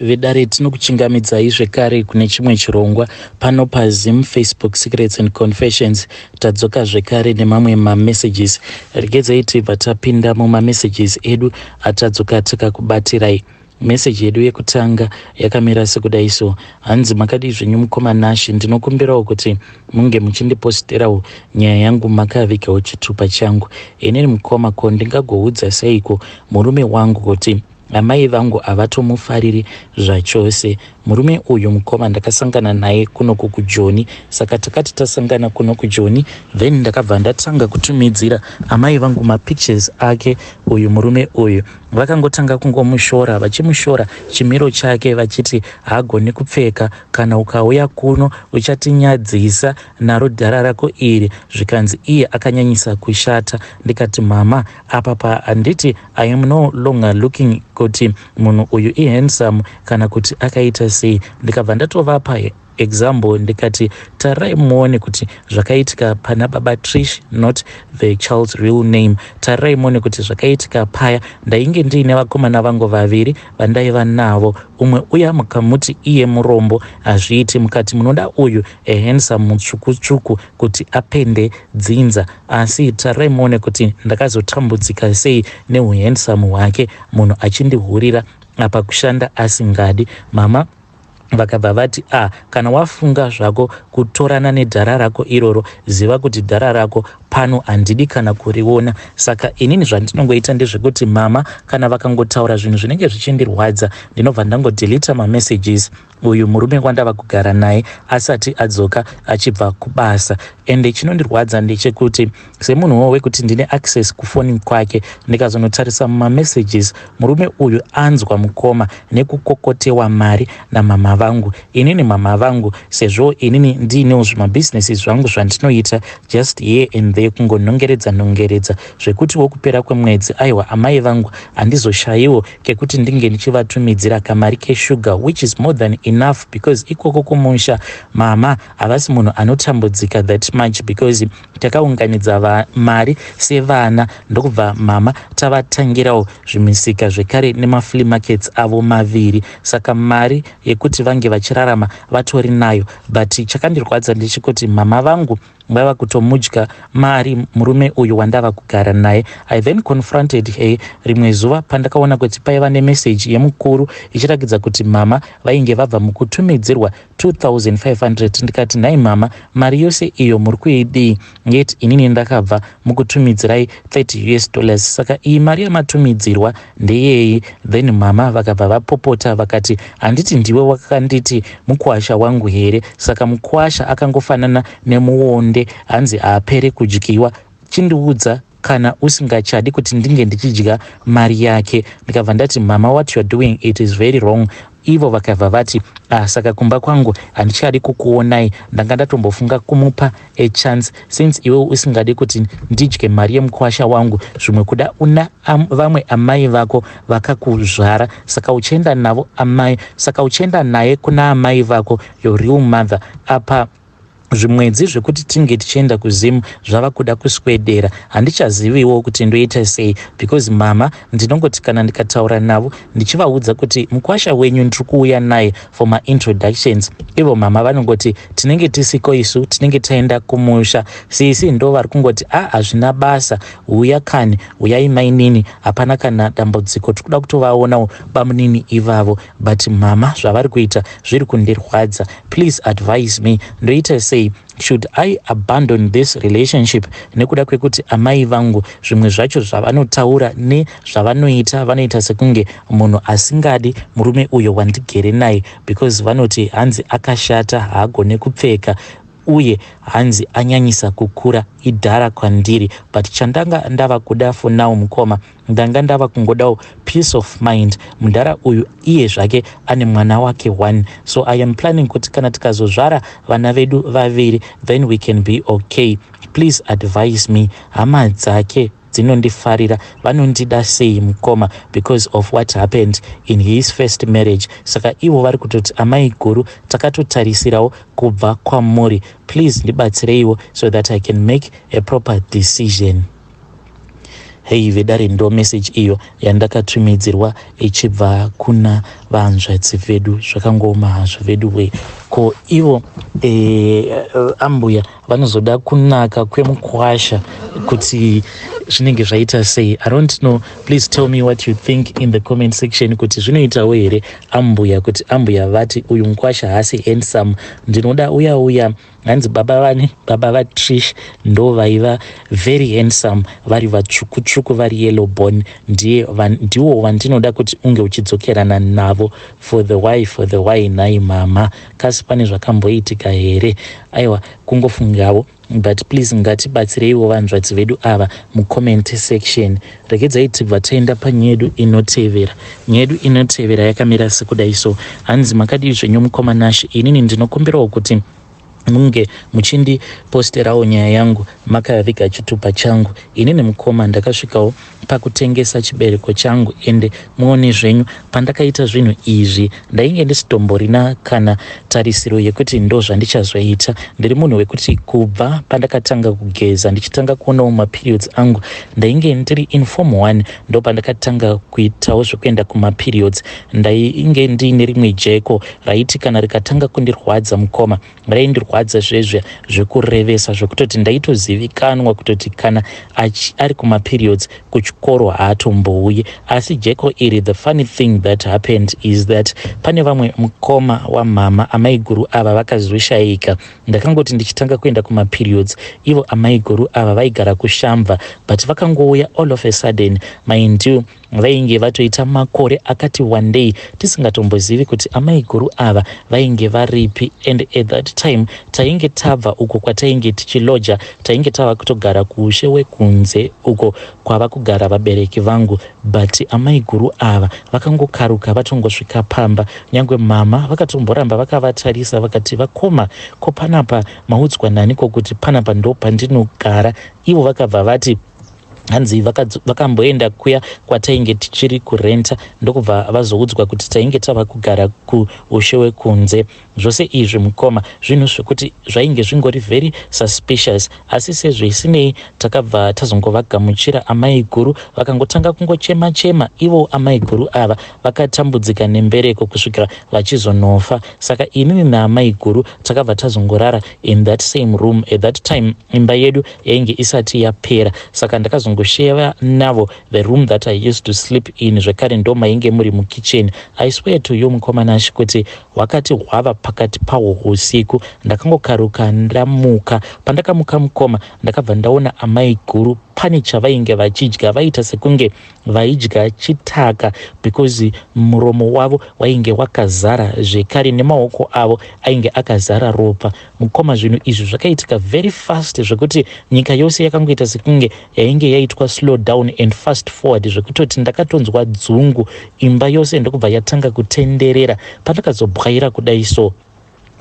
Vedare, tinokuchingamidzai zvekare kune chimwe chirongwa pano paZim Facebook Secrets and Confessions. Tadzoka zvekare nemamwe mamessages. Regedzai tibva tapinda mumamessages edu atadzoka tikakubatirai. Meseji yedu yekutanga yakamira sekudai so: Hanzi, "Makadii zvenyu mukoma Nashe? Ndinokumbirawo kuti munge muchindiposterawo nyaya yangu makavigawo chitupa changu. Inini mukoma, ko ndingagoudza seiko murume wangu kuti amai vangu havatomufariri zvachose? Murume uyu mukoma, ndakasangana naye kunoku kuJoni. Saka takati tasangana kuno kuJoni, then ndakabva ndatanga kutumidzira amai vangu mapictures ake uyu murume uyu. Vakangotanga kungomushora, vachimushora chimiro chake, vachiti haagoni kupfeka. Kana ukauya kuno uchatinyadzisa naro dhara rako iri." Zvikanzi iye akanyanyisa kushata. Ndikati, "Mama, apa pa handiti I am no longer looking kuti munhu uyu ihandsome kana kuti akaita sei." Ndikabva ndatovapa example, ndikati, "Tarirai muone kuti zvakaitika pana baba Trish, not the child's real name. Tarirai muone kuti zvakaitika paya. Ndainge ndiine vakomana vangu vaviri vandaiva navo. Umwe uya mukamuti iye murombo, hazviiti. Mukati munoda uyu ahandsome mutsvukutsvuku kuti apende dzinza. Asi tarirai muone kuti ndakazotambudzika sei neuhandsome hwake, munhu achindihurira, apa kushanda asingadi." Mama vakabva vati, "A ah, kana wafunga zvako kutorana nedhara rako iroro, ziva kuti dhara rako pano handidi kana kuriona." Saka inini zvandinongoita ndezvekuti mama kana vakangotaura zvinhu zvinenge zvichindirwadza, ndinobva ndangodelita mamessages uyu murume wandava kugara naye asati adzoka achibva kubasa. Ende chinondirwadza ndechekuti semunhuwo wekuti ndine access kufoni kwake, ndikazonotarisa mumamessages, murume uyu anzwa mukoma nekukokotewa mari namama vangu. Inini mama vangu, sezvo inini ndiinewo zvimabhizinesi zvangu zvandinoita just here and there, kungonongeredza nongeredza, zvekutiwo kupera kwemwedzi, aiwa, amai vangu handizoshayiwo kekuti ndinge ndichivatumidzira kamari keshuga, which is more than enough, because ikoko kumusha mama havasi munhu anotambudzika that much, because takaunganidza mari sevana, ndokubva mama tavatangirawo zvimisika zvekare nemaflea markets avo maviri. Saka mari yekuti vange vachirarama vatori nayo. But chakandirwadza ndechekuti mama vangu vava kutomudya mari murume uyu wandava kugara naye. I then confronted her rimwe zuva pandakaona kuti paiva nemeseji yemukuru ichiratidza kuti mama vainge vabva mukutumidzirwa 2500. Ndikati, 'Nhai mama, mari yose iyo muri kuidii? Yet inini ndakabva mukutumidzirai 30 US dollars. Saka iyi mari yamatumidzirwa ndeyei?' Then mama vakabva vapopota, vakati, 'Handiti ndiwe wakanditi mukwasha wangu here? Saka mukwasha akangofanana nemuonde, hanzi haapere kudyiwa. Chindiudza kana usingachadi kuti ndinge ndichidya mari yake.' Ndikabva ndati, 'Mama, what you are doing, it is very wrong.' Ivo vakabva vati, 'Ah, saka kumba kwangu handichadi kukuonai. Ndanga ndatombofunga kumupa achance. Since iwe usingadi kuti ndidye mari yemukwasha wangu, zvimwe kuda una vamwe amai vako vakakuzvara, saka uchienda navo amai, saka uchienda naye kuna amai vako, your real mother. Apa zvimwedzi zvekuti tinge tichienda kuZimu zvava kuda kuswedera. Handichaziviwo kuti ndoita sei, because mama ndinongoti kana ndikataura navo ndichivaudza kuti mukwasha wenyu ndiri kuuya naye for maintroductions, ivo mama vanongoti tinenge tisiko isu, tinenge taenda kumusha. Sisi ndo vari kungoti, 'A, hazvina basa, uya kani, uyai mainini, hapana kana dambudziko, tiri kuda kutovaonawo bamunini ivavo.' But mama zvavari kuita zviri kundirwadza. Please advise me, ndoita sei? Should I abandon this relationship nekuda kwekuti amai vangu zvimwe zvacho zvavanotaura nezvavanoita, vanoita sekunge munhu asingadi murume uyo wandigere naye, because vanoti hanzi akashata, haagone kupfeka, uye hanzi anyanyisa kukura, idhara kwandiri. But chandanga ndava kuda for now mukoma, ndanga ndava kungodawo peace of mind. Mudhara uyu iye zvake ane mwana wake one, so I am planning kuti kana tikazozvara vana vedu vaviri, then we can be okay. Please advise me. Hama dzake dzinondifarira, vanondida sei mukoma, because of what happened in his first marriage. Saka ivo vari kutoti, amai guru takatotarisirawo kubva kwamuri. Please ndibatsireiwo so that I can make a proper decision." Hei vedare, ndo message iyo yandakatumidzirwa ichibva kuna vanzvadzi vedu. Zvakangooma hazvo vedu we. Ko ivo ambuya vanozoda kunaka kwemukwasha kuti zvinenge zvaita sei? I don't know. Please tell me what you think in the comment section, kuti zvinoitawo here ambuya kuti ambuya vati uyu mukwasha haasi handsome, ndinoda uya uya. Hanzi baba vani, baba vaTrish ndo vaiva very handsome, vari vatsvuku-tsvuku, vari yellow bone. Ndiye ndiwo vandinoda kuti unge uchidzokerana navo for the why, for the why. Nhai mama, kasi pane zvakamboitika here? Aiwa, kungofungawo, but please ngatibatsireiwo vanzvadzi vedu ava mucomment section. Regedzai tibva taenda panyaya yedu inotevera. Nyaya yedu inotevera yakamira sekudai so. Hanzi, "Makadii zvenyu mukoma Nash? Inini ndinokumbirawo kuti munge muchindiposterawo nyaya yangu makaviga chitupa changu. Inini mukoma ndakasvikawo pakutengesa chibereko changu, ende muone zvenyu, pandakaita zvinhu izvi ndainge ndisitomborina kana tarisiro yekuti ndo zvandichazoita. Ndiri munhu wekuti kubva pandakatanga kugeza, ndichitanga kuonawo maperiods angu, ndainge ndiri in form 1, ndo pandakatanga kuitawo zvekuenda kumaperiods. Ndainge ndiine rimwe jeko raiti kana rikatanga kundirwadza mukoma, raindirwadza zvezve zvekurevesa, zvekutoti ndaitozivikanwa kutoti kana ari kumaperiods kuchikoro haatombouyi. Asi jeko iri, the funny thing that happened is that pane vamwe mukoma wamama, amaiguru ava vakazoshayika. Ndakangoti ndichitanga kuenda kumaperiods, ivo amaiguru ava vaigara kuShamva, but vakangouya all of a sudden. Mind you, vainge vatoita makore akati wandei tisingatombozivi kuti amaiguru ava vainge varipi. And at that time tainge tabva uko kwatainge tichiloja, tainge tava kutogara kuushe wekunze uko kwava kugara vabereki vangu. But amaiguru ava vakangokaruka vatongosvika pamba. Nyange mama vakatomboramba vakavatarisa, vakati, 'Vakoma, ko panapa maudzwa naniko kuti panapa ndo pandinogara?' Ivo vakabva vati, hanzi vakamboenda kuya kwatainge tichiri kurenta, ndokubva vazoudzwa kuti tainge tava kugara kuushe wekunze. Zvose izvi mukoma, zvinhu zvekuti zvainge zvingori very suspicious. Asi sezvisinei, takabva tazongovagamuchira amai guru. Vakangotanga kungochema chema. Ivo amai guru ava vakatambudzika nembereko kusvikira vachizonofa. Saka inini naamai guru takabva tazongorara in that same room. At that time imba yedu yainge isati yapera, saka ndakazongosheva navo the room that I used to sleep in. Zvekare ndo mainge muri mukitchen. I swear to you mukoma Nash, kuti hwakati hwava pakati pahwo usiku, ndakangokaruka ndamuka. Pandakamuka mukoma, ndakabva ndaona amai guru pane chavainge vachidya. Vaita sekunge vaidya chitaka, because muromo wavo wainge wakazara, zvekare nemaoko avo ainge akazara ropa. Mukoma, zvinhu izvi zvakaitika very fast, zvekuti nyika yose yakangoita sekunge yainge yaitwa slow down and fast forward, zvekutoti ndakatonzwa dzungu, imba yose ndokubva yatanga kutenderera. Pandakazobwaira kudai so,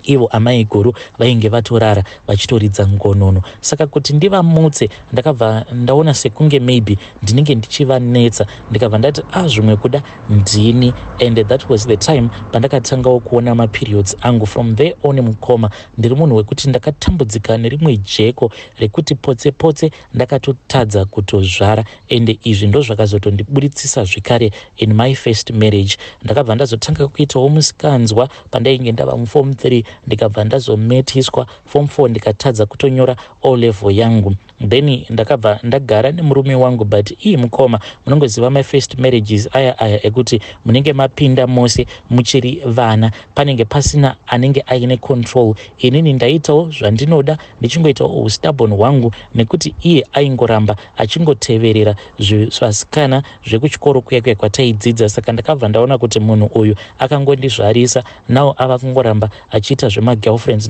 ivo amai guru vainge vatorara vachitoridza ngonono. Saka kuti ndivamutse, ndakabva ndaona sekunge maybe ndinenge ndichivanetsa. Ndikabva ndati, "A ah, zvimwe kuda ndini." And that was the time pandakatangawo kuona maperiods angu. From there on mukoma, ndiri munhu wekuti ndakatambudzika nerimwe jeko rekuti potse potse ndakatotadza kutozvara. Ende izvi ndo zvakazotondiburitsisa zvekare in my first marriage. Ndakabva ndazotanga kuitawo musikanzwa pandainge ndava muform 3, ndikabva ndazometiswa form 4, ndikatadza kutonyora O level yangu. Then ndakabva ndagara nemurume wangu, but ii mukoma, munongoziva my first marriages aya aya ekuti munenge mapinda mose muchiri vana, panenge pasina anenge aine control. Inini ndaitawo zvandinoda, ndichingoitawo ustubborn hwangu, nekuti iye aingoramba achingoteverera zvasikana zvekuchikoro kuya kuya kwataidzidza. Saka ndakabva ndaona kuti munhu uyu akangondizvarisa, nawo ava kungoramba achiita zvemagirlfriends.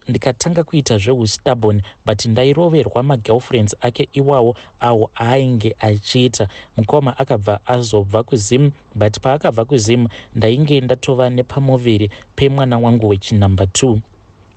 Ndikatanga kuita zveustubborn, but ndairoverwa magirlfriends ake iwawo awo aainge achiita. Mukoma, akabva azobva kuZim, but paakabva kuZim ndainge ndatova nepamuviri pemwana wangu wechinumber 2.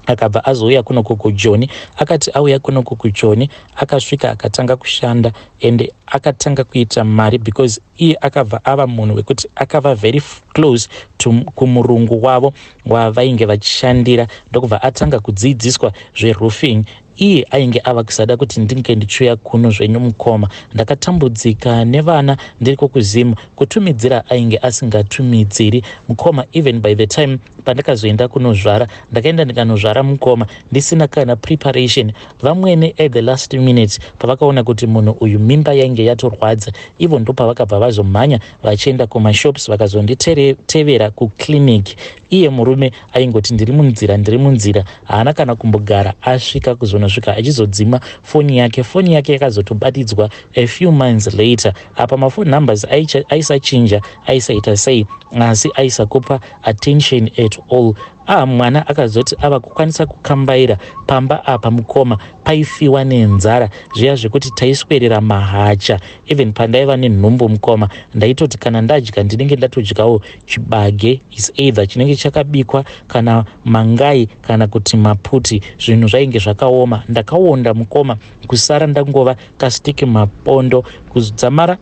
Akabva azouya kunoko kuJoni. Akati auya kunoko kuJoni, akasvika akatanga kushanda, ende akatanga kuita mari, because iye akabva ava munhu wekuti akava very close to kumurungu wavo wavainge vachishandira, ndokubva atanga kudzidziswa zveroofing. Iye ainge ava kusada kuti ndinge ndichiuya kuno zvenyu mukoma. Ndakatambudzika nevana ndiriko kuZim, kutumidzira ainge asingatumidziri mukoma. Even by the time pandakazoenda kunozvara, ndakaenda ndikanozvara mukoma ndisina kana preparation. Vamwene at the last minute pavakaona kuti munhu uyu mimba yainge yatorwadza, ivo ndopavakabva vazomhanya vachienda kumashops, vakazonditevera kuclinic. Iye murume aingoti, "Ndiri munzira, ndiri munzira." Haana kana kumbogara asvika, kuzonosvika achizodzima foni yake. Foni yake yakazotobatidzwa a few months later. Apa mafone numbers aisachinja, aisaita sei, asi aisakupa attention at all. Ah, mwana akazoti ava kukwanisa kukambaira pamba apa mukoma, paifiwa nenzara zviya zvekuti taiswerera mahacha. Even pandaiva nenhumbu mukoma, ndaitoti kana ndadya, ndinenge ndatodyawo chibage, is either chinenge chakabikwa kana mangai kana kuti maputi. Zvinhu zvainge zvakaoma. Ndakaonda mukoma, kusara ndangova kastiki mapondo kudzamara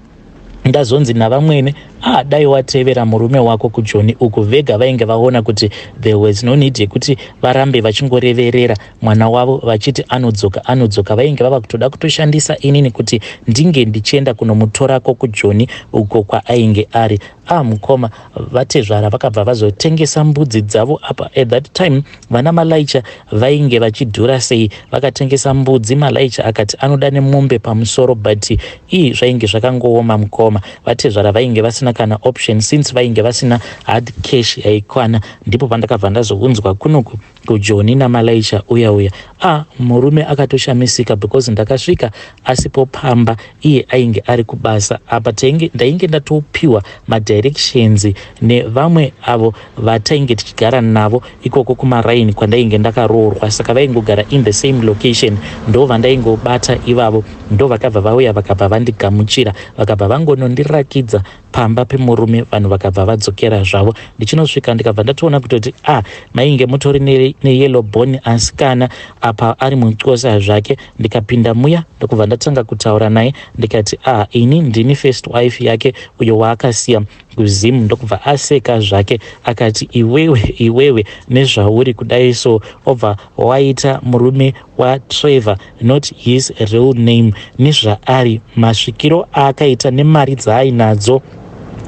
ndazonzi navamwene, "Ah, dai watevera murume wako kuJoni uku." Vega vainge vaona kuti there was no need yekuti varambe vachingoreverera mwana wavo vachiti anodzoka, anodzoka. Vainge vava kutoda kutoshandisa inini kuti ndinge ndichienda kunomutorako kuJoni uko kwaainge ari. Ah, mukoma, vatezvara vakabva vazotengesa mbudzi dzavo. Apa at that time vana malaicha vainge vachidhura sei. Vakatengesa mbudzi, malaicha akati anoda nemombe pamusoro, but ii zvainge zvakangooma mukoma. Vatezvara vainge vasina kana option since vainge vasina hard cash yaikwana. Ndipo pandakabva ndazounzwa kunoku kuJoni namalaicha uya uya. Ah, murume akatoshamisika because ndakasvika asipo pamba, iye ainge ari kubasa. Apa ndainge ndatopiwa madirections nevamwe avo vatainge tichigara navo ikoko kumaraini kwandainge ndakaroorwa, saka vaingogara in the same location. Ndo vandaingobata ivavo, ndo vakabva vauya, vakabva vandigamuchira, vakabva vangonondirakidza pamba pemurume. Vanhu vakabva vadzokera zvavo. Ndichinosvika ndikabva ndatoona kutoti a ah, mainge mutori neyellow bone, asikana apa ari muxhosa zvake. Ndikapinda muya, ndokubva ndatanga kutaura naye. Ndikati, "A ah, ini ndini first wife yake uyo waakasiya kuZimu." Ndokubva aseka zvake akati, "Iwewe, iwewe nezvauri kudai so, obva waita murume waTrevor," not his real name, "nezvaari, masvikiro aakaita nemari dzaainadzo,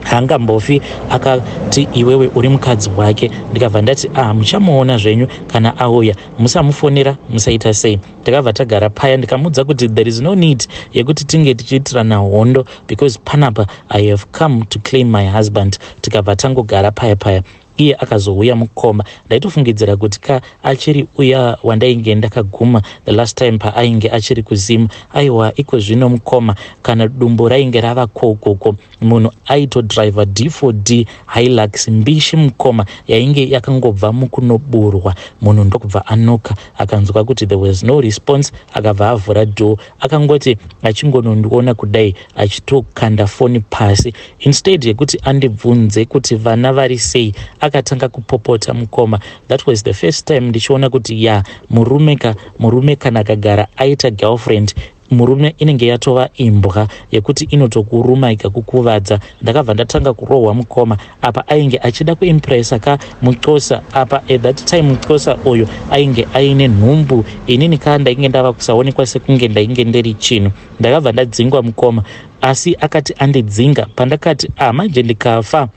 haangambofi akati iwewe uri mukadzi wake." Ndikabva ndati, "Ah, muchamuona zvenyu kana auya, musamufonera, musaita sei." Takabva tagara paya, ndikamuudza kuti there is no need yekuti tinge tichiitirana hondo because panapa I have come to claim my husband. Tikabva tangogara paya paya. Iye akazouya mukoma, ndaitofungidzira kuti ka achiri uya wandainge ndakaguma the last time paainge achiri kuZimu. Aiwa, iko zvino mukoma, kana dumbu rainge rava kokoko. Munhu aitodhiraivha D4D Hilux mbishi mukoma, yainge yakangobva mukunoburwa. Munhu ndokubva anoka, akanzwa kuti there was no response, akabva avhura door. Akangoti achingonondiona kudai, achitokanda foni pasi. Instead yekuti andibvunze kuti vana vari sei, akatanga kupopota mukoma. That was the first time ndichiona kuti ya, murume ka, murume kana akagara aita girlfriend, murume inenge yatova imbwa yekuti inotokuruma ikakukuvadza. Ndakabva ndatanga kurohwa mukoma. Apa ainge achida kuimpresa ka muxhosa. Apa at that time muxhosa uyu ainge aine nhumbu, inini ka ndainge ndava kusaonekwa sekunge ndainge ndiri chinhu. Ndakabva ndadzingwa mukoma, asi akati andidzinga, pandakati, "Ah, manje ndikafa,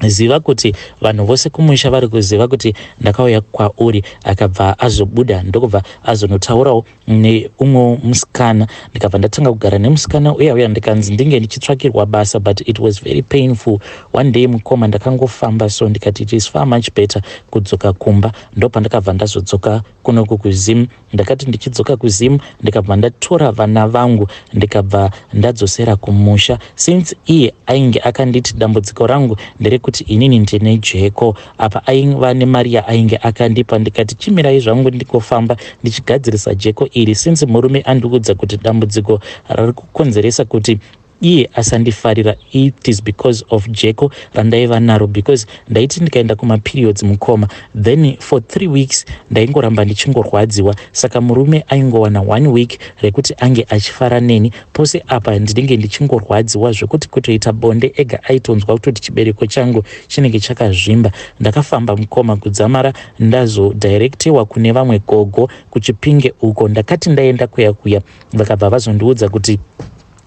ziva kuti vanhu vose kumusha vari kuziva kuti ndakauya kwauri." Akabva azobuda, ndokubva azonotaurawo neumwe musikana. Ndikabva ndatanga kugara nemusikana uya uya. Ndikanzi ndinge ndichitsvakirwa basa, but it was very painful. One day mukoma, ndakangofamba so, ndikati it is far much better kudzoka kumba. Ndopandakabva ndazodzoka kunoku kuZimu. Ndakati ndichidzoka kuZimu, ndikabva ndatora vana vangu, ndikabva ndadzosera kumusha, since iye ainge akanditi dambudziko rangu nderekuti inini ndine jeko. Apa aiva nemari yaainge akandipa. Ndikati, "Chimirai zvangu ndikofamba ndichigadzirisa jeko iri, since murume andiudza kuti dambudziko rari kukonzeresa kuti Iye asandifarira, it is because of jeko randaiva naro, because ndaiti ndikaenda kumaperiods, mukoma, then for 3 weeks ndaingoramba ndichingorwadziwa. Saka murume aingowana one week rekuti ange achifara neni. Pose apa ndinenge ndichingorwadziwa zvekuti kutoita bonde ega aitonzwa kutoti chibereko changu chinenge chakazvimba. Ndakafamba, mukoma, kudzamara ndazodirectiwa kune vamwe gogo kuChipinge uko. Ndakati ndaenda kuya kuya, vakabva vazondiudza kuti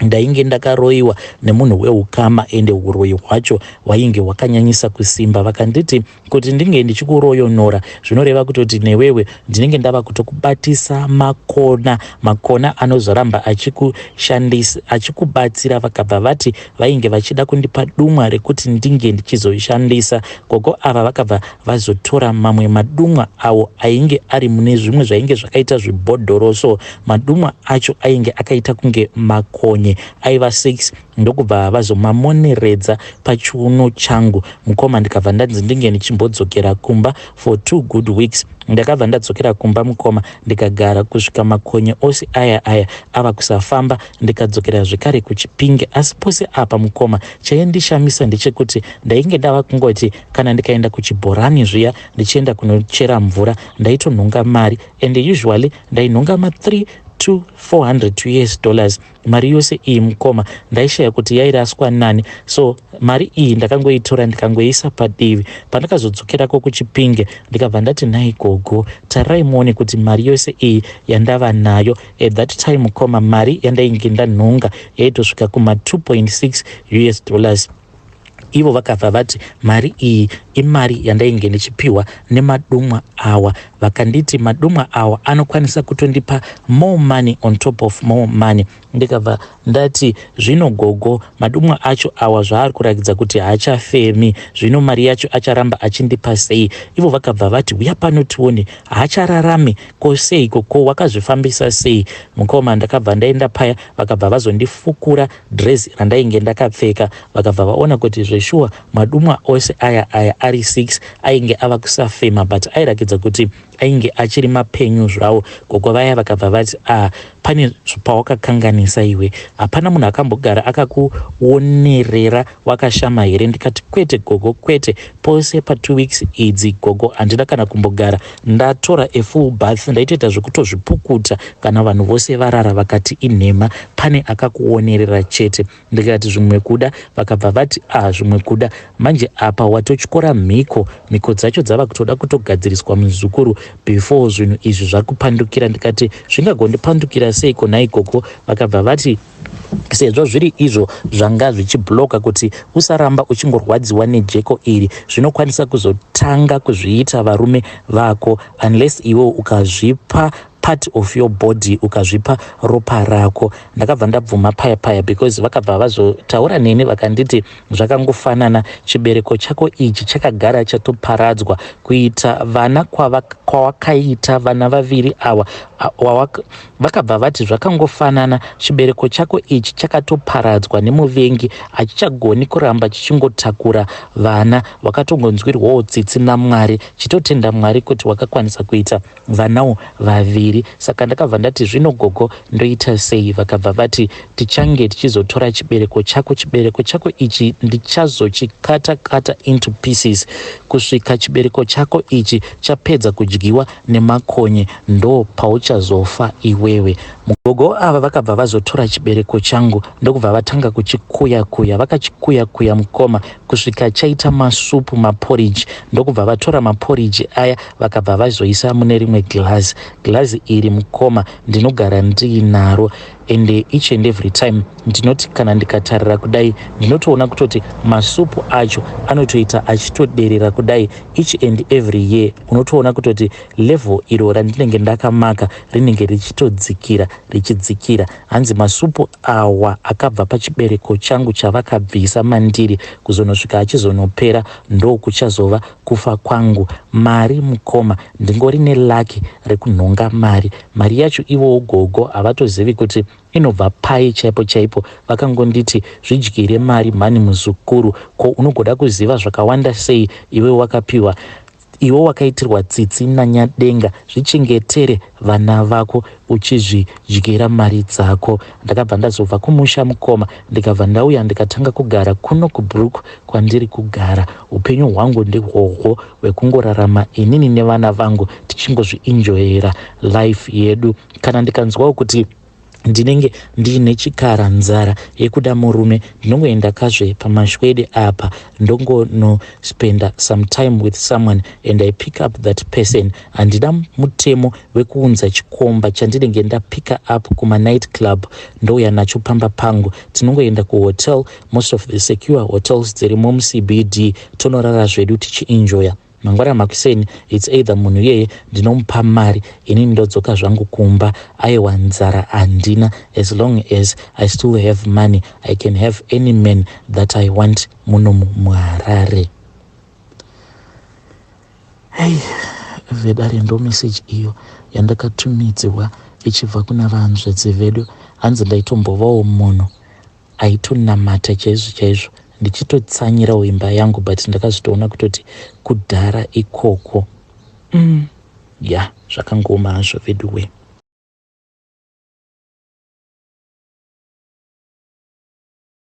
ndainge ndakaroyiwa nemunhu weukama, ende uroyi hwacho hwainge hwakanyanyisa kusimba. Vakanditi kuti ndinge ndichikuroyonora zvinoreva kutoti newewe ndinenge ndava kutokubatisa makona, makona anozoramba achikushandisa, achikubatsira. Vakabva vati vainge vachida kundipa dumwa rekuti ndinge ndichizoshandisa. Gogo ava vakabva vazotora mamwe madumwa awo ainge ari mune zvimwe zvainge zvakaita zvibhodhoro. So madumwa acho ainge akaita kunge makonye, aiva 6, ndokubva vazomamoneredza pachiuno changu, mukoma. Ndikabva ndanzi ndinge ndichimbodzokera kumba for 2 good weeks. Ndakabva ndadzokera kumba, mukoma, ndikagara kusvika makonye ose aya aya ava kusafamba. Ndikadzokera zvekare kuChipinge. Asi pose apa, mukoma, chaindishamisa ndechekuti ndainge ndava kungoti kana ndikaenda kuchibhorani zviya, ndichienda kunochera mvura, ndaitonhonga mari, and usually ndainhonga ma3 to 400 US dollars. Mari yose iyi, mukoma, ndaishaya kuti yairaswa nani. So mari iyi ndakangoitora, ndikangoisa padivi. Pandakazodzokerako kuChipinge, ndikabva ndati, "Nhai gogo, tarirai muone kuti mari yose iyi yandava nayo." At that time, mukoma, mari yandainge ndanhonga yaitosvika kuma 2.6 US dollars. Ivo vakabva vati mari iyi imari yandainge ndichipiwa nemadumwa awa. Vakanditi madumwa awa anokwanisa kutondipa more money on top of more money. Ndikabva ndati, "Zvino gogo, madumwa acho awa zvaari kurakidza kuti haachafemi, zvino mari yacho acharamba achindipa sei?" Ivo vakabva vati, "Uya pano tione, haachararami. Ko seiko? Ko wakazvifambisa sei?" Mukoma, ndakabva ndaenda paya, vakabva vazondifukura dress randainge ndakapfeka. Vakabva vaona kuti zveshuwa madumwa ose aya aya ari 6 ainge ava kusafema, but airakidza kuti ainge achiri mapenyu zvawo. Gogo vaya vakabva vati, "A ah, pane pawakakanganisa iwe. Hapana munhu akambogara akakuonerera wakashama here?" Ndikati, "Kwete gogo, kwete. Pose pa2 weeks idzi, gogo, handina kana kumbogara ndatora a full bath. Ndaitoita zvekutozvipukuta kana vanhu vose varara." Vakati, "Inhema, pane akakuonerera chete." Ndikati, "Zvimwe kuda." Vakabva vati, "A ah, zvimwe kuda manje apa watotyora mhiko. Mhiko dzacho dzava kutoda kutogadziriswa, muzukuru, before zvinhu izvi zvakupandukira." Ndikati, "Zvingagondipandukira seiko naikoko?" Vakabva vati, "Sezvo zviri izvo zvanga zvichibloka kuti usaramba uchingorwadziwa nejeko iri, zvinokwanisa kuzotanga kuzviita varume vako unless iwe ukazvipa part of your body, ukazvipa ropa rako." Ndakabva ndabvuma paya paya, because vakabva vazotaura neni, vakanditi zvakangofanana, chibereko chako ichi chakagara chatoparadzwa. Kuita vana kwawakaita, vana vaviri ava, vakabva vati zvakangofanana, chibereko chako ichi chakatoparadzwa nemuvengi, hachichagoni kuramba chichingotakura vana. Wakatongonzwirwawo tsitsi naMwari, chitotenda Mwari kuti wakakwanisa kuita vanawo vaviri. Saka ndakabva ndati, "Zvino gogo, ndoita sei?" Vakabva vati, "Tichange tichizotora chibereko chako. Chibereko chako ichi ndichazochikata kata into pieces kusvika chibereko chako ichi chapedza kudyiwa nemakonye. Ndo pauchazofa iwewe." Gogo ava vakabva vazotora chibereko changu, ndokubva vatanga kuchikuya kuya. Vakachikuya kuya, mukoma, kusvika chaita masupu, maporiji. Ndokubva vatora maporiji aya, vakabva vazoisa mune rimwe glazi. Glazi iri, mukoma, ndinogara ndiinaro, and each and every time ndinoti kana ndikatarira kudai, ndinotoona kutoti masupu acho anotoita achitoderera kudai. Each and every year unotoona kutoti level iro randinenge ndakamaka rinenge richitodzikira, richidzikira. Hanzi masupu awa akabva pachibereko changu chavakabvisa mandiri, kuzonosvika achizonopera, ndokuchazova kufa kwangu. Mari, mukoma, ndingori neluck rekunhonga mari. Mari yacho ivowo gogo havatozivi kuti inobva pai chaipo chaipo. Vakangonditi, "Zvidyire mari mhani, muzukuru. Ko unogoda kuziva zvakawanda sei iwe wakapiwa Iwe wakaitirwa tsitsi naNyadenga, zvichengetere vana vako uchizvidyira mari dzako. Ndakabva ndazobva kumusha mukoma, ndikabva ndauya ndikatanga kugara kuno kuBrook kwandiri kugara. Upenyu hwangu ndihwohwo hwekungorarama inini nevana vangu tichingozvienjoyera life yedu. Kana ndikanzwawo kuti ndinenge ndiine chikara nzara yekuda murume, ndinongoenda kazve pamashwede apa, ndongonospenda some time with someone and I pick up that person. Handina mutemo wekuunza chikomba chandinenge ndapicka up kumanight club ndouya nacho pamba pangu. Tinongoenda kuhotel, most of the secure hotels dzirimo muCBD, tonorara zvedu tichienjoya. Mangwana makuseni, it's either munhu iyeye ndinomupa mari, inini ndodzoka zvangu kumba. Aiwa, nzara handina. As long as I still have money, I can have any man that I want munomu muHarare. Hei vedare, ndo message iyo yandakatumidzirwa ichibva kuna vanzvedzi vedu. Hanzi ndaitombovawo munhu aitonamata chaizvo chaizvo, ndichitotsanyirawo imba yangu, but ndakazvitoona kutoti kudhara ikoko. Ya, zvakangoma hazvo veduwe.